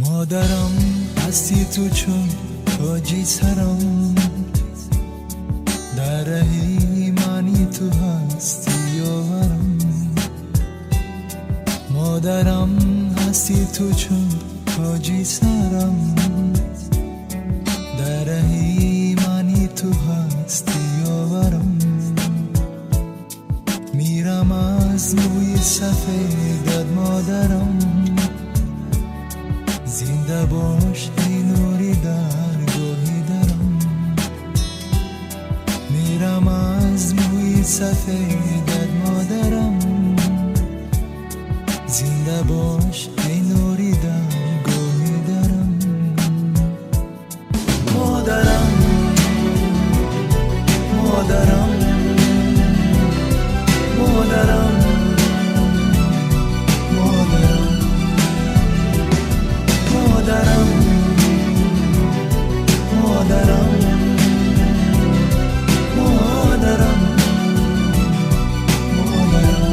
Модарам, ҳастӣ ту чун тоҷи сарам, дар раҳи мани ту ҳастӣ ёварам. Модарам, ҳастӣ ту чун тоҷи сарам, дар раҳи мани ту ҳастӣ ёварам. Мирам аз мӯи сафедат, модарам, зинда бош, эй нури даргоҳи дарам. Мирам аз мӯи сафедат, модарам, зинда бош, эй нури даргоҳи дарам. Модарам, модарам, модарам, модарам, модарам, модарам, модарам, модарам.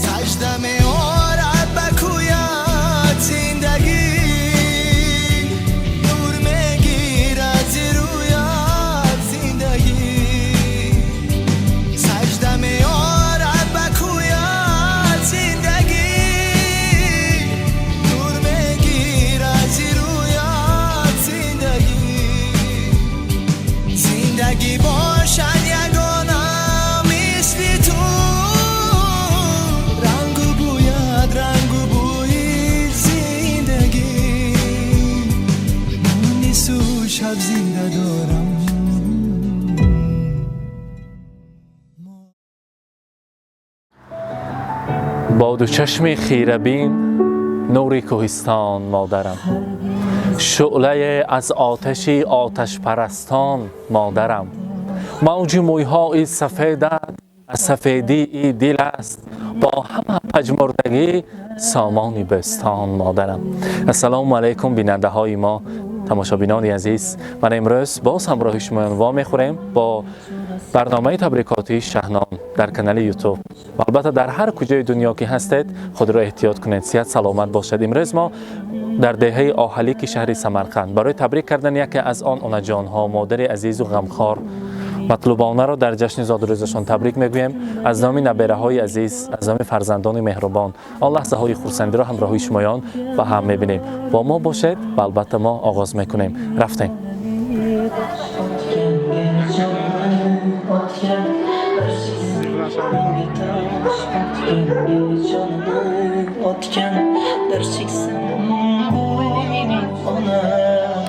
Сажда меорад ба кӯят зиндагӣ, нур мегирад зи рӯят зиндагӣ. Сажда меорад ба кӯят зиндагӣ, нур мегирад зи рӯят зиндагӣ. Зиндагӣ бошад ягона мисли ту, рангу бӯяд, рангу бӯи зиндагӣ. Мунису шаб зинда дорам. Бо ду чашми хирабин нури кӯҳистон, модарам, шӯълае аз оташи оташпарастон, модарам. Мавҷи мӯйҳои сафедат аз сафедии дил аст, бо ҳама пажмурдагӣ сомони бӯстон, модарам. Ассалому алайкум, бинандаҳои мо, тамошобинони азиз. Ман имрӯз боз ҳамроҳи шумоён вомехӯрем бо барномаи табрикотии Шаҳнон дар канали Ютуб. Ва албатта, дар ҳар куҷои дунё ки ҳастед, худро эҳтиёт кунед, сиҳат саломат бошад. Имрӯз мо дар деҳаи Оҳалики шаҳри Самарқанд барои табрик кардани яке аз он онаҷонҳо, модари азизу ғамхор Матлубонаро дар ҷашни зодрӯзашон табрик мегӯем. Аз номи набераҳои азиз, аз номи фарзандони меҳрубон он лаҳзаҳои хурсандиро ҳамроҳии шумоён ба ҳам мебинем. Бо мо бошед ва албатта мо оғоз мекунем. Рафтем. Otganga jonim, otgan bir tosh otganga jonim, otgan bir cheksin bu mening onam.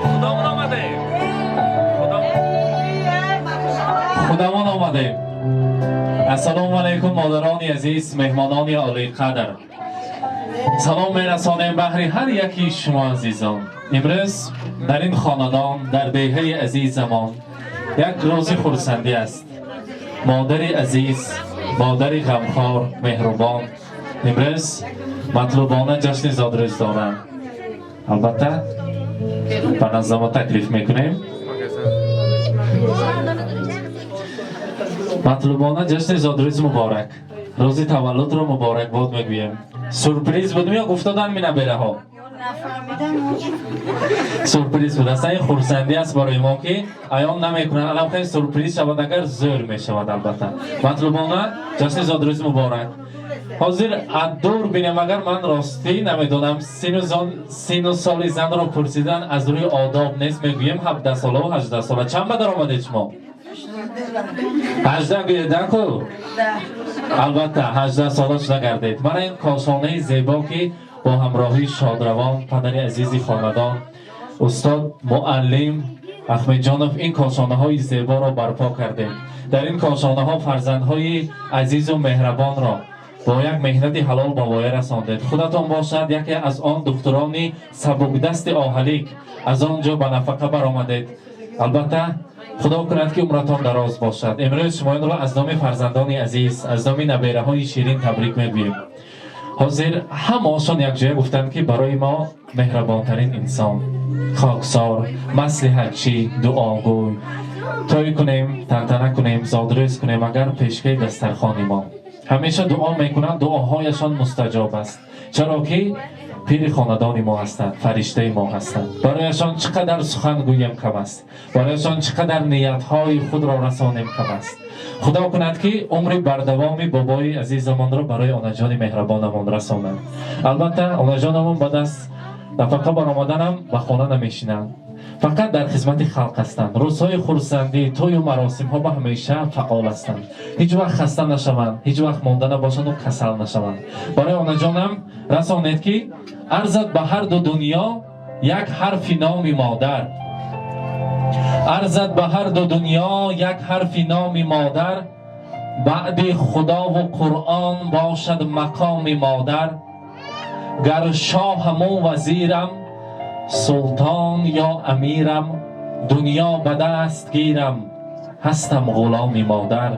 Худомон омадем, худамон омадем. Ассалому алайкум, модарони азиз, меҳмонони олиқадр. Салом мерасонем баҳри ҳар яки шумо азизон. Имрӯз дар ин хонадон, дар деҳаи азизамон як рӯзи хурсандӣ аст. Модари азиз, модари ғамхор, меҳрубон имрӯз Матлубона ҷашни зодрӯз доранд. Албатта, ба назди мо таклиф мекунем. Матлубона, ҷашни зодрӯз муборак, рӯзи таваллудро муборакбод мегӯем. Сюрприз буд ё гуфтодан ми набераҳо? Сюрприз буд. Аслан ин хурсандӣ аст барои мо, ки аён намекунанд. Алам хеле сюрприз шавад, агар зӯр мешавад. Албатта, Матлубона, ҷашни зодрӯз муборак. Ҳозир аз дур бинем агар, ман ростӣ намедонам, сину соли занро пурсидан аз рӯи одоб нест. Мегӯем 17 солаву 18 сола. Чанд ба даромадед шумо? 18 гӯедаку. Албатта, 18 сола шуда гардед. Мана ин кошонаи зебо, ки бо ҳамроҳии шодравон падари азизи хонадон, устод муаллим Ахмедҷонов, ин кошонаҳои зеборо барпо кардем. Дар ин кошонаҳо фарзандҳои азизу меҳрабонро Бо як меҳнати ҳалол ба воя расондед. Худатон бошад яке аз он духтурони сабукдасти оҳалик, аз он ҷо ба нафақа баромадед. Албатта худо кунад ки умратон дароз бошад. Имрӯз шумоёнро аз номи фарзандони азиз, аз номи набераҳои ширин табрик мегӯем. Ҳозир ҳамаашон якҷоя гуфтанд, ки барои мо меҳрабонтарин инсон, хоксор, маслиҳатчӣ, дуогӯй. Тӯй кунем, тантана кунем, зодрӯз кунем, агар пешкаи дастархони мо ҳамеша дуо мекунанд, дуоҳояшон мустаҷоб аст, чаро ки пири хонадони мо ҳастанд, фариштаи мо ҳастанд. Барояшон чӣ қадар сухан гӯем кам аст, барояшон чӣ қадар ниятҳои худро расонем кам аст. Худо кунад ки умри бардавоми бобои азизамонро барои онаҷони меҳрабонамон расонад. Албатта онаҷонамон баъд аз нафақа баромаданам ба хона намешинанд, фақат дар хизмати халқ ҳастанд. Рӯзҳои хурсандӣ, тӯю маросимҳо ба ҳамеша фаъол ҳастанд. Ҳеҷ вақт хаста нашаванд, ҳеҷ вақт монда набошанду касал нашаванд. Барои онаҷонам расонед, ки арзад ба ҳар ду дунё як ҳарфи номи модар, арзад ба ҳар ду дунё як ҳарфи номи модар, баъди худову Қуръон бошад мақоми модар. Гар шоҳаму вазирам, султон ё амирам, дунё ба даст гирам, ҳастам ғуломи модар.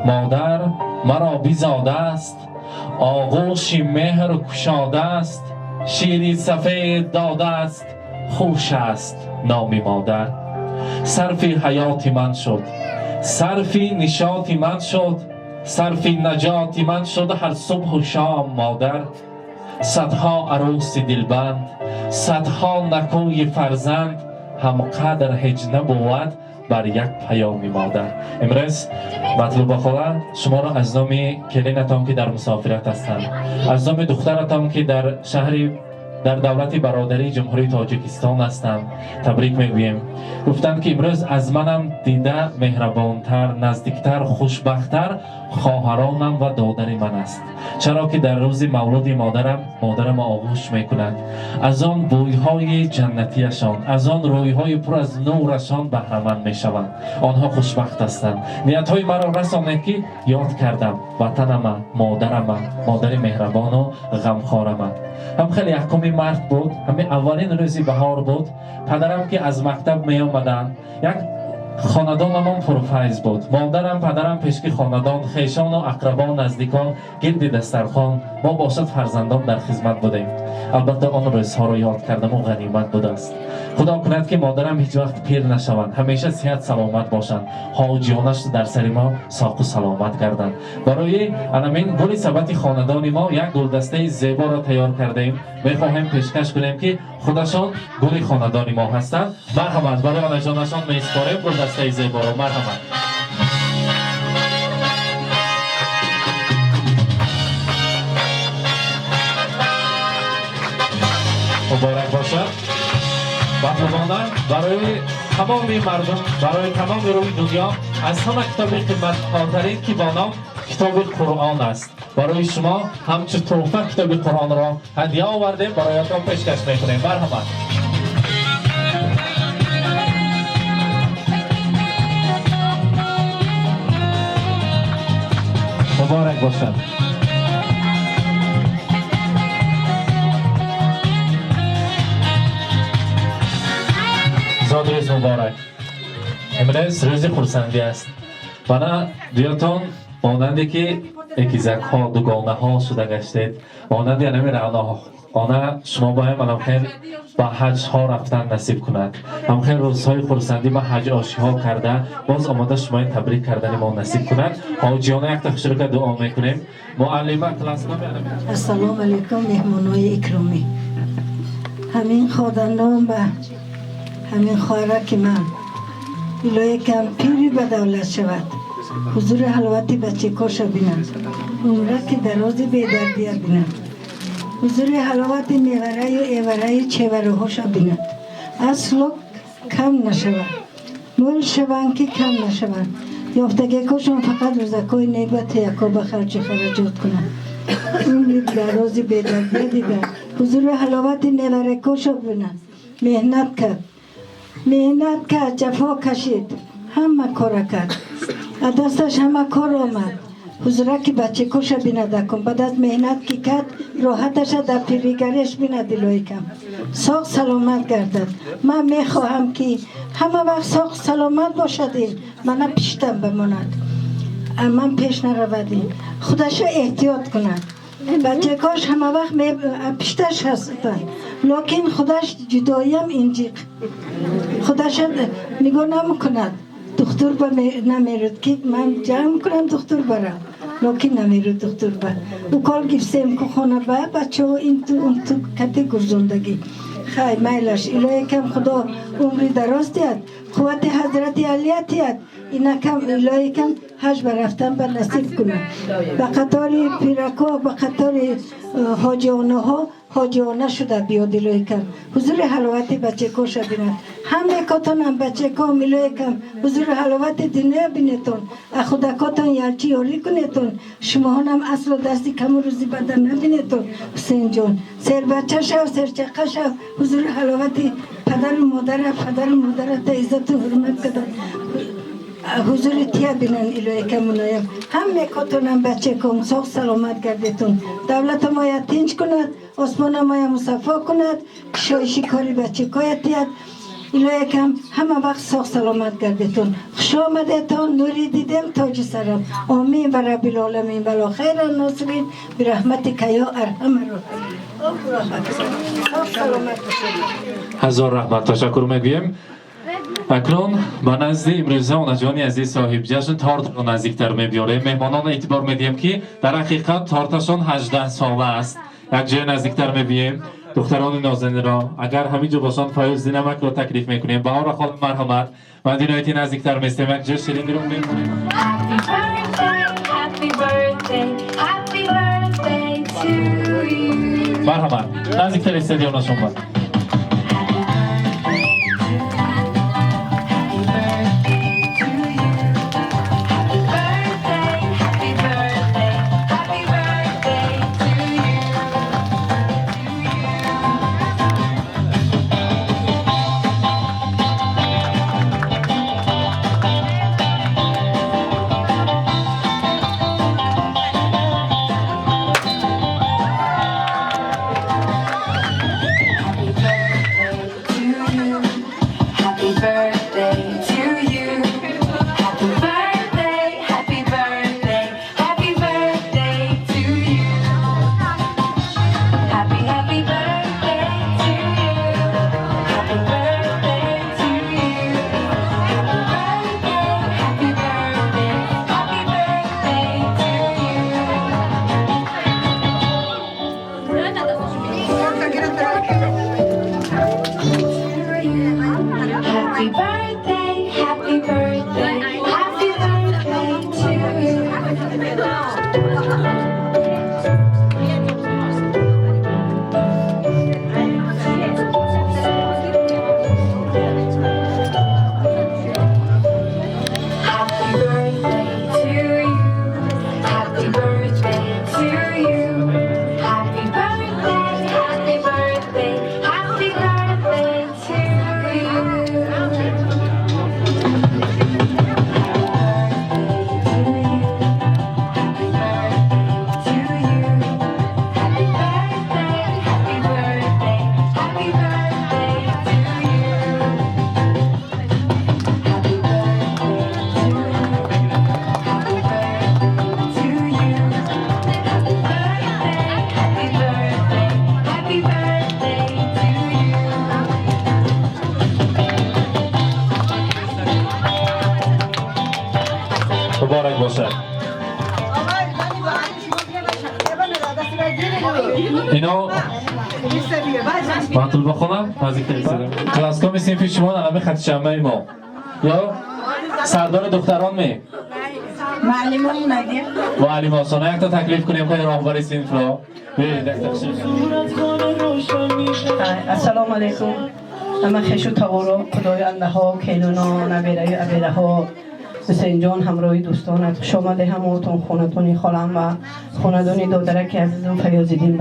Модар маро бизодааст, оғӯши меҳр кушодааст, шири сафед додааст, хуш аст номи модар. Сарфи ҳаёти ман шуд, сарфи нишоти ман шуд, сарфи наҷоти ман шуд ҳар субҳу шом модар. Садҳо арӯси дилбанд, садҳо накӯи фарзанд ҳамқадр ҳеҷ набувад бар як паёми модар. Имрӯз Матлуба хола, шуморо аз номи келинатон, ки дар мусофират ҳастанд, аз номи духтаратон, ки дар шаҳри дар давлати бародарии Ҷумҳурии Тоҷикистон ҳастанд, табрик мегӯем. Гуфтанд, ки имрӯз аз манам дида меҳрабонтар, наздиктар, хушбахттар хоҳаронам ва додари ман аст, чаро ки дар рӯзи мавлуди модарам модарам оғӯш мекунад, аз он бӯйҳои ҷаннатиашон, аз он рӯйҳои пур аз нурашон баҳраманд мешаванд. Онҳо хушбахт ҳастанд. Ниятҳои маро расонед, ки ёд кардам ватанама, модарама, модари меҳрабону ғамхорама. Ҳам хеле якуми март буд, ҳамин аввалин рӯзи баҳор буд. Падарам ки аз мактаб меомаданд, як хонадонамон пурфайз буд. Модарам, падарам, пешки хонадон, хешону ақрабон, наздикон гирди дастархон, мо бошад фарзандон дар хизмат будем. Албатта он рӯзҳоро ёд кардаму ғанимат будааст. Худо кунад, ки модарам ҳеҷ вақт пир нашаванд, ҳамеша сиҳат саломат бошанд, ҳоҷионаш дар сари мо соқу саломат гарданд. Барои анамин гули сабати хонадони мо як гулдастаи зеборо тайёр кардаем, мехоҳем пешкаш кунем, ки худашон гули хонадони мо ҳастанд. Марҳамат, барои онаҷонашон месупорем гулдастаи зеборо. Марҳамат. Муборак бошад. Матлубона, барои тамоми мардум, барои тамоми рӯи дунё аз ҳама китоби қиматбаҳотарин, ки бо ном китоби Қуръон аст, барои шумо ҳамчун тӯҳфа китоби Қуръонро ҳадя овардем, бароятон пешкаш мекунем. Марҳамат. Муборак бошад. Зодрӯз муборак. Имрӯз рӯзи хурсандӣ аст. Мана дуётон монанде ки экизакҳо, дугонаҳо шуда гаштед, монанди анами раъноона шумо боям анамхел ба ҳаҷҳо рафтан насиб кунад, ҳамхел рӯзҳои хурсандӣ ба ҳаҷ ошиҳо карда боз омода шумои табрик кардани мо насиб кунад. Ҳоҷиёна якта хушрука дуо мекунем. Муаллима класснами. Ассалому алайкум, меҳмонои икромӣ. Ҳамин хонадон ба ҳамин хоҳараки ман илоҳе кам пири ба давлат шавад, ҳузури ҳаловати бачакоша бинам, умраки дарози бедардия бинам, ҳузури ҳаловати мевараю эвараю чеваруҳоша бинад. Асло кам нашавад, мӯл шаванд ки кам нашаванд. Ёфтагекошон фақат рӯзакҳои нек ва тияко ба харҷу хараҷот кунанд. Умри дарози бедардия дида, ҳузури ҳаловати неваракоша бинад. Меҳнат кард, меҳнат кард, ҷафо кашид, ҳама кора кард, аз дасташ ҳама кор омад. Ҳузураки бачакоша бинадакун. Баъд аз меҳнат ки кард, роҳаташа дар пиригареш бинад, илоҳикам. Соғ саломат гардад. Ман мехоҳам, ки ҳама вақт соғ саломат бошад, ин мана пиштам бимонад. Ман пеш наравад, ин худаша эҳтиёт кунад. Бачакош ҳама вақт пишташ ҳастанд, лекин худаш ҷудоям инҷиқ. Худаша нигоҳ намекунад. Духтур ба намерад, ки ман ҷамъ кунам, духтур барам, лекин намерад духтур ба. Укол гирсем ку хона ба бачаҳо инту унту кати гурзондагӣ. Хай, майлаш, илоҳикам, Худо умри дароз диҳад, қуввати ҳазрати Алия диҳад, инакам илоҳикам ҳаҷ ба рафтан ба насиб кунад. Ба қатори пирако, ба қатори ҳоҷиёнаҳо ҳоҷиёна шуда биёд, илоҳикам. Ҳузури ҳаловати бачакоша бинад. Ҳамекотонам, бачаком, илоҳикам, ҳузури ҳаловати дунё бинетон, а худакотон ялчи ёрӣ кунетон, шумоҳонам асло дасти каму рӯзи бадан набинетон. Ҳусейнҷон, сербача шав, серчақа шав, ҳузури ҳаловати падару модара, падару модарата иззату ҳурмат кадан ҳузури тия бинан, илоҳикам, муноям. Ҳамекотонам, бачаком, соғ саломат гардетон. Давлата моя тинч кунад, осмона моя мусаффо кунад, кушоиши кори бачакоя тиҳад. Илоҳикам, ҳама вақт соғ саломат гардетон. Хуш омадетон, нури дидем, тоҷи сарам. Омин ва раббил оламин вало хайра носирин бирахматика ё арҳама роҳимин. Соғ саломат бошед. Ҳазор раҳмат, ташаккур мегӯем. Акнун ба назди имрӯза онаҷони азиз соҳибҷашн тортро наздиктар мебиёрем. Меҳмонон, эътибор медиҳем, ки дар ҳақиқат торташон 18 сола аст. Як ҷоя наздиктар мебием. Духтарони нозанинро, агар ҳамин ҷо бошанд, Фаюз Динамакро таклиф мекунем. Баҳора холим, марҳамат. Ва динояти наздиктар местем, як ҷо ширинро мемонем. Happy birthday, happy birthday, happy birthday to you. Марҳамат, наздиктар истадионашон ба. Happy birthday to you. Happy birthday, happy birthday, happy birthday to you. Happy birthday to you. Happy birthday to you. Happy birthday, happy birthday, happy birthday to you. Happy, happy birthday to you. Happy birthday to you. Happy birthday, happy birthday, happy birthday to you. Happy birthday, happy birthday, happy birthday to you. Happy birthday to you. Happy birthday to you. Happy birthday, happy birthday, happy birthday to you. Happy birthday to you. Happy birthday, happy birthday, happy birthday to you. Happy birthday to you. Happy birthday to you. Happy birthday, happy birthday, happy birthday to you. Муборак бошад. Ино Матулба хонам, наздиктар истадам. Класскоми синфи шумо ҳами хатишамаи мо ё сардори духтарон ме? Муаллимон надем. Муаллимосона якта таклиф кунем, хеле роҳбари синфро. Биёед, як тақсим. Ассалому алайкум, ама хешу таворо, худои аллаҳо, келуно, набераю абераҳо. Ҳусейнҷон, ҳамроҳи дӯстонат хуш омаде ҳамаотон хонатони холам ва хонадони додараки азизум Фаёзиддин.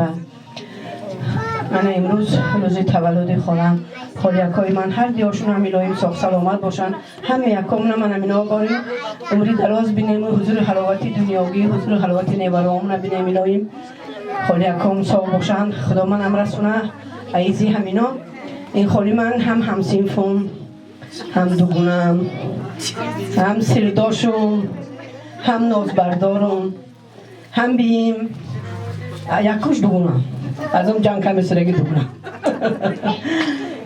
Ба Мана имрӯз рӯзи таваллуди холам, холиякҳои ман ҳар диёшон ҳам илоҳим соғ саломат бошанд. Ҳама якомна ман амино борем умри дароз бинем, ҳузури ҳаловати дунёгӣ, ҳузури ҳаловати невароомна бинем. Илоҳим холияком соғ бошанд. Худо манам расуна аизи ҳамино. Ин холи ман ҳам ҳамсинфум, ҳам дугунам, ҳам сирдошум, ҳам нозбардорум, ҳам биим, якуш дугунам, аз он ҷанг ками сураги дугунам.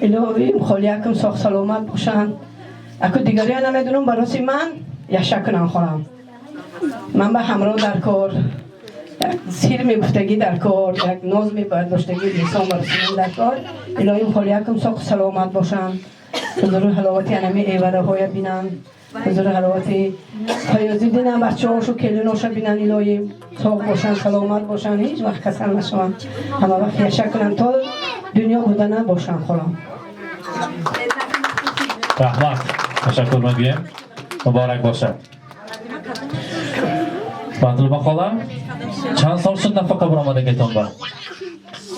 Илоҳим холиякум соғ саломат бошанд. Аку дигария намедунам, бароси ман яша кунам. Холам ман ба ҳамроҳ дар кор, як сир мегуфтагӣ дар кор, як ноз мебардоштагӣ инсон бароси ман дар кор. Илоҳим холиякум соғ саломат бошанд, ҳузуру ҳаловати анами эвараҳоя бинанд, ҳузуру ҳаловати Фаёзиддинам, бачаҳошу, келиноша бинанд. Илоҳим соғ бошанд, саломат бошанд, ҳеҷ вақт касал нашаванд, ҳама вақт яша кунанд, то дунё будана бошанд холам. Раҳмат, ташаккур мегӯем, муборак бошад. Матлуба хола, чанд сол шуд нафақа баромадагитон ба?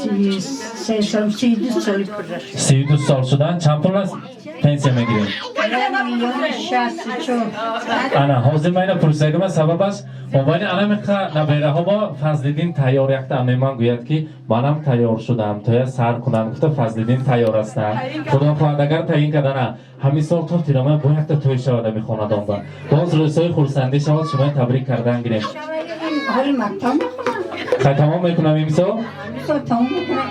33 сол, 32 соли пурра шуд. 32 сол шудан. Чанд пул аст пенсия мегирем? 1 миллиону 64. Ана ҳозир ман ина пурсидагима сабабаш мобайни анамиқа набераҳо мо Фазлиддин тайёр. Якта аммеман гӯяд, ки манам тайёр шудам, тоя сар кунам гуфта. Фазлиддин тайёр ҳастанд, худо хоҳад, агар таъин кардана ҳамин сол то тирамоя бо якта тӯй шавад ами хонадон ба, боз рӯзҳои хурсандӣ шавад, шумоя табрик кардан гирем. Ҳоли мактаб мехонам. Хай, тамом мекунам имсол. Имсол тамом мекунам.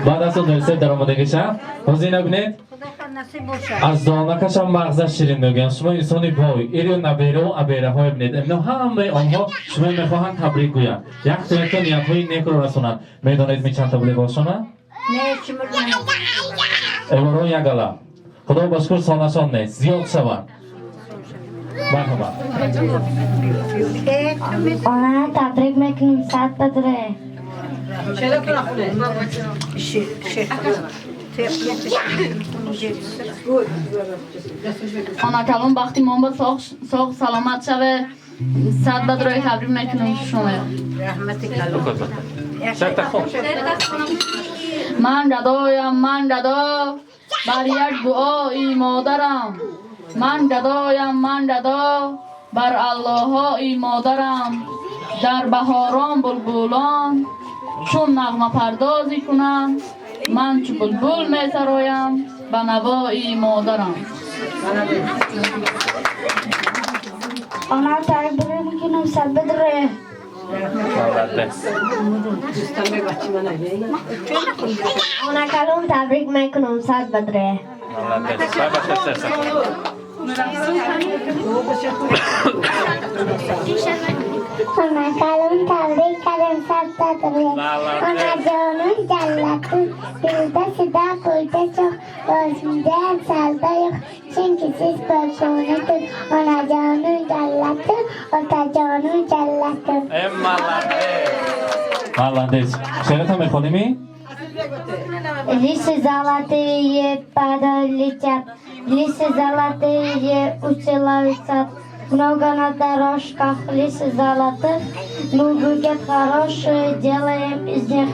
Баъд аз он университет даромадагиша. Ҳозир ина бинед. Худо насиб бошад. Аз донакашам мағза ширин мегӯянд. Шумо инсони бой ириё, набераву абераҳое бинед, ино ҳамаи онҳо шумо мехоҳанд табрик гӯянд, якто якто ниятҳои некро расонанд. Медонед, ми чандта либосшона? Не, чимур. Эворон ягала, худо ба шукр, сонашон нест, зиёд шаванд. Марҳамат. Она табрик мекунем, сад бадре. Шир, шир. Хонакалон бахти мон ба соғ саломат шаве, сад бадрои табрик мекунем шумо. Раҳмати калон. Ман гадоям, ман гадо бар як дуои модарам, ман гадоям, ман гадо бар аллоҳои модарам. Дар баҳорон булбулон чун нағмапардозӣ кунанд, ман чу булбул месароям ба навои модарам. Она табрик мекунем, сад бадре. Молодец. Онакалон табрик мекунем, сад бадре. Молодец. Онакалон табрик кардем, сад бадре. Онаҷонум ҷаллатун дилда сида кӯйда чоқ бозидаам салда yo'q, chunki siz ko'rkonatun. Onajonim jallatun, otajonim jallatun. Молодец. Молодец. Шеърата мехоними? Лисы золотые падали летят, лисы золотые устилают сад. Много на дорожках лисы золотых, мы букет хороший делаем из них.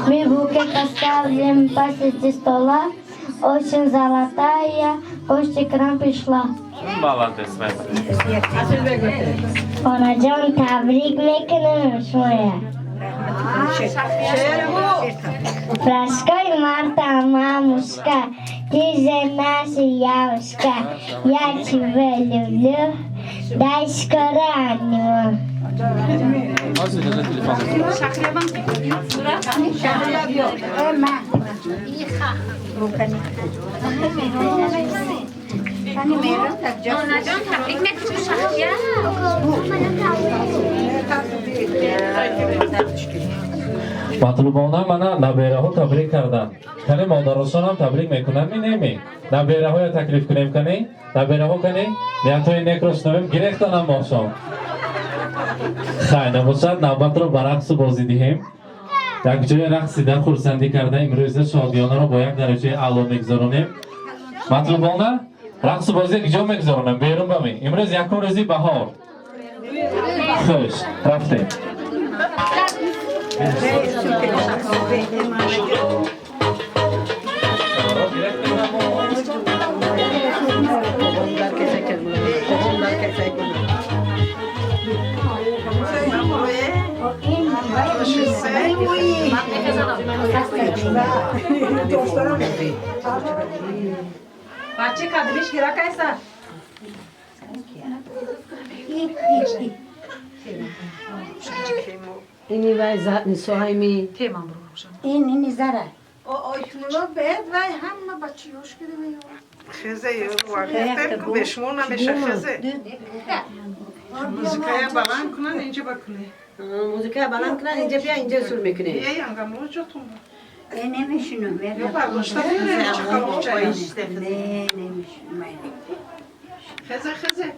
Мы букет поставим посреди стола, осень золотая, гости к нам пришла. Молодец. Онаҷон, табрик мекунем шумоя. Прошкой марта, мамушка, ты же наша явушка. Я тебя люблю, дай скоро обниму. Онаҷон, табрик мекунем, шахия. Матлубона, мана набераҳо табрик карданд. Кани, модарошонам табрик мекунанд, ми неми? Набераҳоя таклиф кунем, кани? Набераҳо, кани? Ниятҳои некро шунавем, гирехтанам бошон. Хай, набошад, навбатро ба рақсу бозӣ диҳем. Як ҷоя рақсида, хурсандӣ карда, имрӯза шодиёнаро бо як дараҷаи аъло мегузаронем. Матлубона, рақсу бозӣ куҷо мегузаронем? Берун ба ми? Имрӯз якум рӯзи баҳор. Хуш, рафтем. بچه کدومش گیره کیسه؟ اینی وای سوهایمی این اینی زره آیفونا بهت وای همه بچه هاش کده. خزه واقعا که به شما نمیشه خزه. موزیکای بلند کنن اینجا بکنه. موزیکای بلند کنن اینجا بیا اینجا سر میکنه. یه انگام رو جاتون. نمیشونم. یا برداشته میره چه خبر. نه نمیشونم. خزه خزه.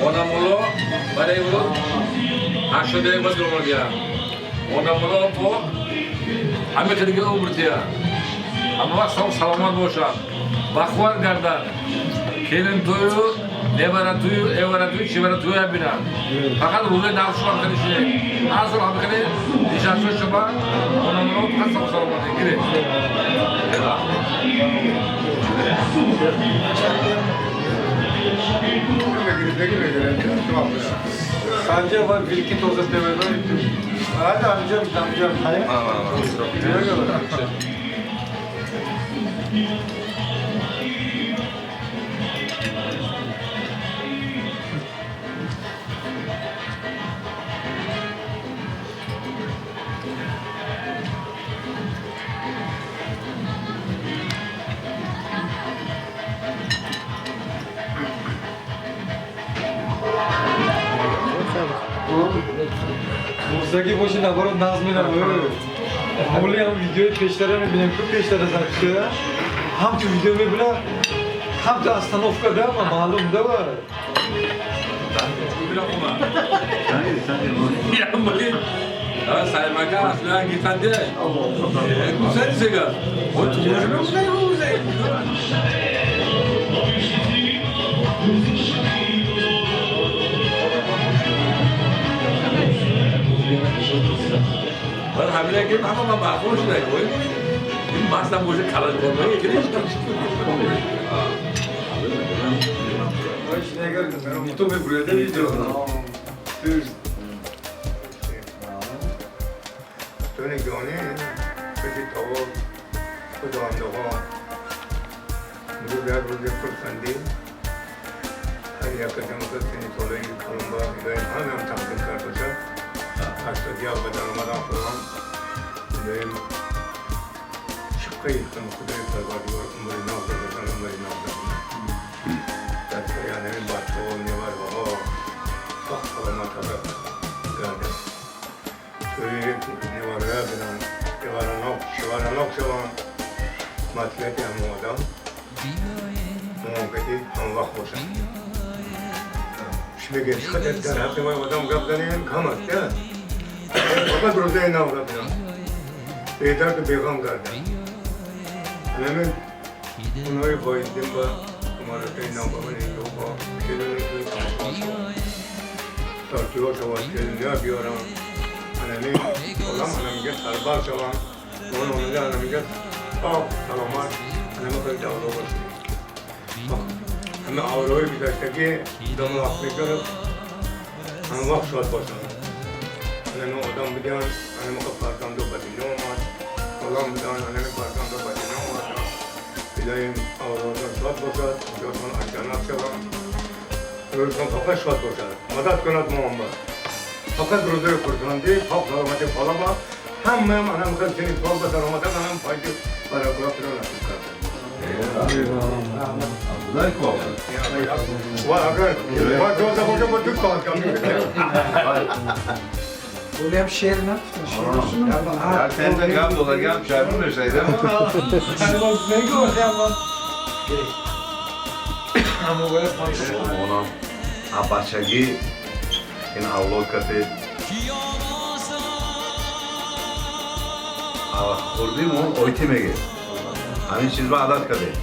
Onamolo барои 81 ба дуромадия. Onamolo бо ҳама дига умр тия. Ҳама вақт сог саломат бошанд. Бахвар гарданд. Келин тӯю, невара тӯю, эвара тӯю, чивара тӯя бинанд. Фақат рӯзои нав шума хеле шинед. Ҳар сол ҳама хеле нишастҳои шума Onamolo фақат сог саломатӣ гиред. Amca var bir iki toza temel. Hadi amcam amcam. Мурзаги боши наоборот нағз менамояд. Моли ҳам видеои пештара мебинем, ку пештара запись шуда. Ҳам ту видео мебинам, ҳам ту остановка да, ма маълум да ва. Саймака аслан гифанде. Гузар сега. О ту من همینه که همه من مخور شده. این مستم باشه کلش کنه که То мебуряда видео. دونگانی بگی تا خداوندها روز روز خرسندی هر یک قدم که سنی سالهی کلمبا الهی همه هم تقدیم کرد باشد. 81 بدن آمدن خودم الهی شقه کن خدای پروردگار عمر ناز دادن عمر ناز دادن در پایان همین بچه ها و نیورها سخت سلامت گردن. توی نیورها بینم شواراناک شوان مسئولیت هم آدم ممکنی هم وقت باشن. چی میگه چقدر در حق ما آدم گپ زنیم کم است. فقط روزه نو گپ زنم بهتر تو بیغم گردن. همین اونهای بایدیم با امارات نو با من اینجا با کلونی توی تماشا شوان ترتیبا شوان کلونیا بیارم. همین آدم همه میگه سربر شوان اون اومده همه میگه آه سلامت همه خیلی دولا باشه. همه آوروی گذشتگی دم وقت میگرفت همه وقت شاد باشن. همه آدم بدن همه فرزند و بدینه آمد سلام بدن همه فرزند و بدینه آمد. الهی آورادان شاد باشد جاتان از جنت شوند روزتان فقط شاد باشد مدد کند محمد فقط روزای خرسندی پاک سلامتی خالا همه هم هم خیلی سنی سال به درآمدن هم فایده برای خدا را نصیب کردن. و اگر با جوزه باشه با دو کار کم Öyle hem şehir ne yaptın? Ya sen de gam dola gam çarpın mesaydı ama. Ne gördü ama? Ama böyle Onam abачагӣ ин авлод кардед. Хурдимон ойти мегӯ. Ҳамин чиз ба адат кардем.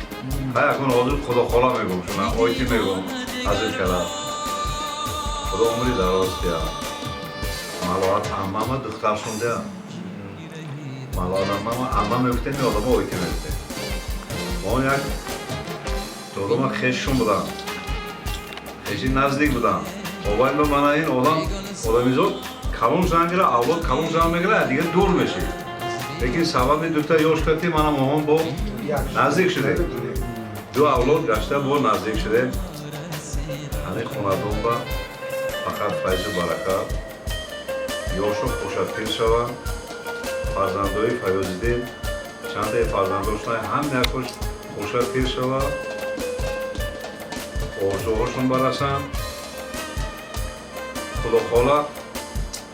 Хай акун ҳозир худохола мегӯм шуна ойти мегӯм ҳазир карда. Худо умри дароз диҳад. Малоат аммама духтаршон диҳад. Малоат аммама амма мегуфтем ё одама ойти мегуфтем. Он як додома хешшон будам. Хеши наздик будам. Овай ба мана ин одам одамизод калон шудан гира, авлод калон шудан мегира, дига дур мешид. Лекин сабаби дута ёш кати мана моҳон бо наздик шудем. Ду авлод гашта бо наздик шудем. Ҳамин хонадон ба фақат файзу баракат, ёшу хушатпир шаванд, фарзандои Фаёзиддин чанде фарзандошона ҳам якуш хушатпир шаванд, орзуҳошон барасанд. Худохола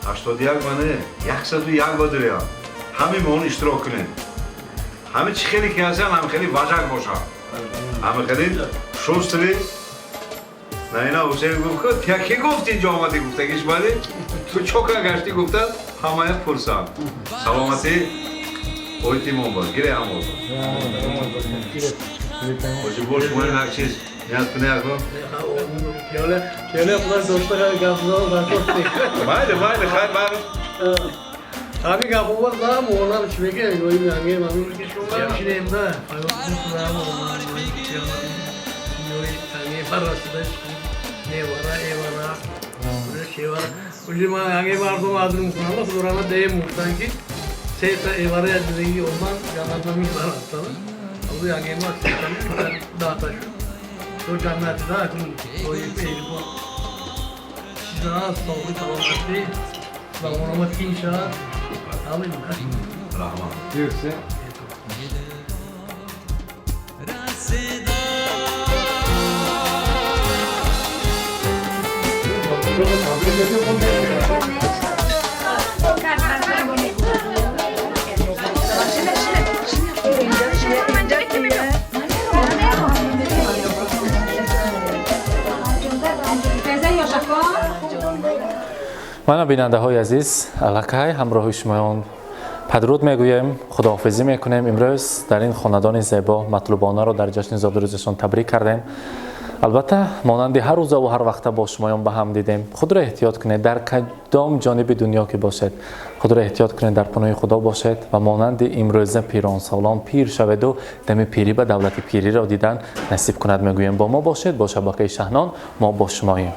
81 мане 101 ба дурям. Ҳамин моҳон иштирок кунем. Ҳамин чӣ хеле ки ҳастанд, ҳамин хеле важак бошанд. Ҳамин хеле шустри На ина Ҳусейн гуфт, ки тя ки гуфт инҷо омадӣ гуфтагиш вале ту чока гаштӣ гуфта ҳамая пурсанд. Саломатӣ ойтимон бод. Гире ҳам бод. Ҳоҷи бош мо як чиз ният кунӣ ако? Пиёла пиёла худаш дошта гап закот. Майли, майли, хайр, майли. Ҳамин гап овоз да муонам чӣ мега илоҳи янге мамин шинем да невара эвара шевара уҷи ман янге мардум азр мекунам худорама дее муфтан ки сета эвара як зиндагии оман ҷаннат намебарад абу янге ма сета дата шуд то ҷаннати да акун тои эйрбо чиза соғи саломатӣ ва онама тинша. Амин. Раҳмат. Юрсе. Мана, бинандаҳои азиз, аллакай ҳамроҳи шумоён падруд мегӯем, худоҳофизӣ мекунем. Имрӯз дар ин хонадони зебо матлубонаро дар ҷашни зодрӯзашон табрик кардем. Албатта, монанди ҳар рӯзаву ҳар вақта бо шумоён ба ҳам дидем. Худро эҳтиёт кунед, дар кадом ҷониби дунё ки бошед, худро эҳтиёт кунед, дар паноҳи Худо бошед ва монанди имрӯза пиронсолон пир шаведу дами пирӣ ба давлати пириро дидан насиб кунад мегӯем. Бо мо бошед, бо шабакаи Шаҳнон мо бо шумоем.